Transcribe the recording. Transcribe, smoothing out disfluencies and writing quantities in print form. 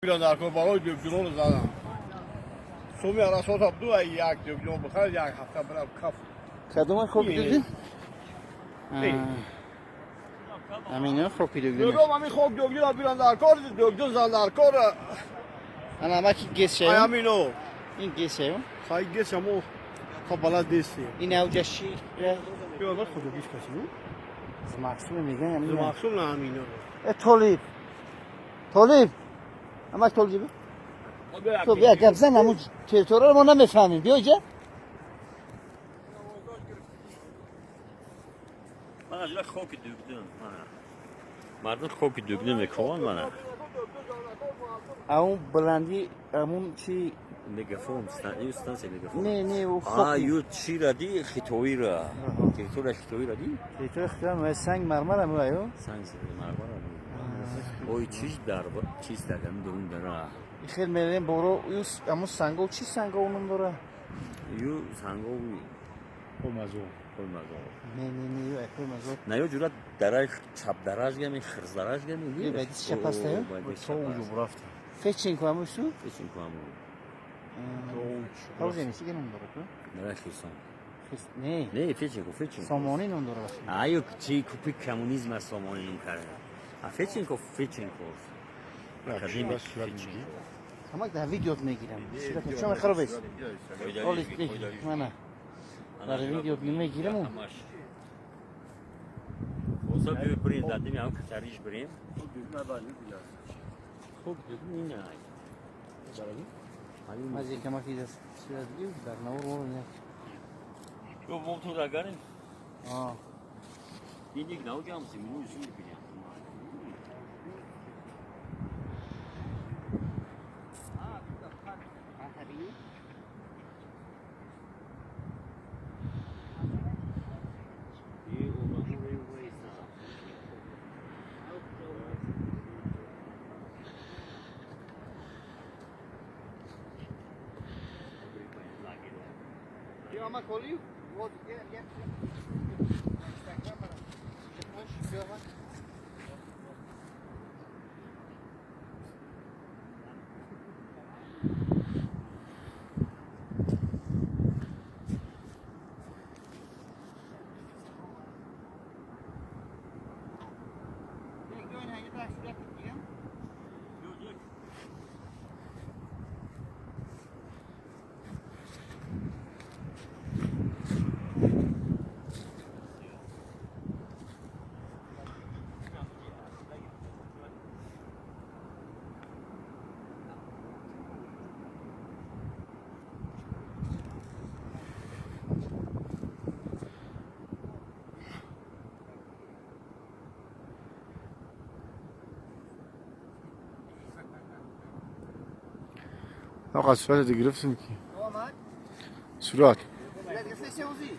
Дар кор барои дӯкдиноро задам. Суми арасотам ду ай як дӯкдино бихар, як ҳафта бирам каф. Кадома хоки дӯгдин? Амино хоки дӯгдин. Мегӯям, ҳамин хок дӯкдина бирам дар кор, дӯкдин зан дар кор. Ана амаки гес Ай шаем. Ҳамино. Ин гес шаем. Хай гес ҳамо хо балад нестем. Ин авҷа ши. Ё бар худо гис каси ну? Мақсум меган амино. Мақсум на ҳамино. Э Толиб. Толиб. Амак Толиб. То бия гап зан, ҳамун территорияро мо намефаҳмем. Биё иҷа. Ман аз хоки дугдун. Мардум хоки дугдун мекунанд мана. Амун баландӣ, амун чи. Мегафон, ю станция мегафон. Не, не, у А, хок. ю чира ди хитоира. Территория хитоира ди? Территория хитоира санг мармар аму аю. Санг мармар. Ой, чиз дар чиз дагам дурун дара. Хел мерем боро ю амун санго чи санго унум дора? Ю санго Қоймазор. Қоймазор. Не, не, не, ю айпой мазор. На ю ҷура дараш чап дараш гами, хирз дараш гами. Ю баъди чап аст, ю? То унҷо бурафтем. Феченко аму су? Феченко аму. Ҳавзени чи ном дора ку? Дараш Хирсон. Не. Не, Феченко, Феченко. Сомонӣ ном дора. Аю чи купи коммунизм аз Сомонӣ ном карда. А Феченко, Феченко. Академик Феченко. Ҳамак дар видеот мегирам. Чом хароб аст? Оли, мана. Дар видеот мегирам. Оза биё бирем, дадим ям катариш бирем. Хуб, ин ай. Мази камаки даст сурат гир дар навор моро не. Ё мо ту рагарем. А. Ин як нав ҷам симу юсу бирем. Ё ама коли? Вот, я я. Instagram мара. Биё ама. Ақа, сурат гирифтем ки. Сурат. Сурат гирифтем.